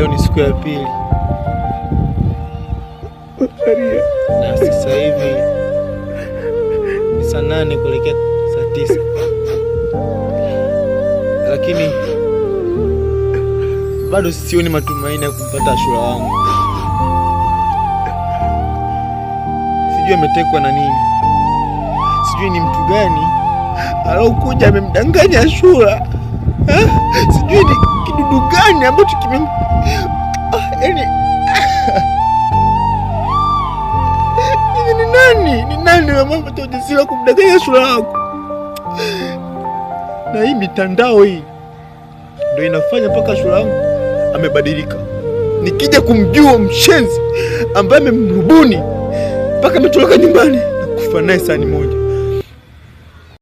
Leo ni siku ya pili na sasa hivi ni saa 8 kuelekea saa 9, lakini bado sioni matumaini ya kumpata Ashura wangu. Sijui ametekwa na nini, sijui ni mtu gani alokuja amemdanganya Ashura. Sijui ni kidudu gani ambacho kime yaani ni nani, ni nani amepata ujasiri wa kumdanganya Ashura wako? Na hii mitandao hii ndio inafanya mpaka Ashura wangu amebadilika. Nikija kumjua mshenzi ambaye amemrubuni mpaka ametoroka nyumbani na kufa naye sahani moja.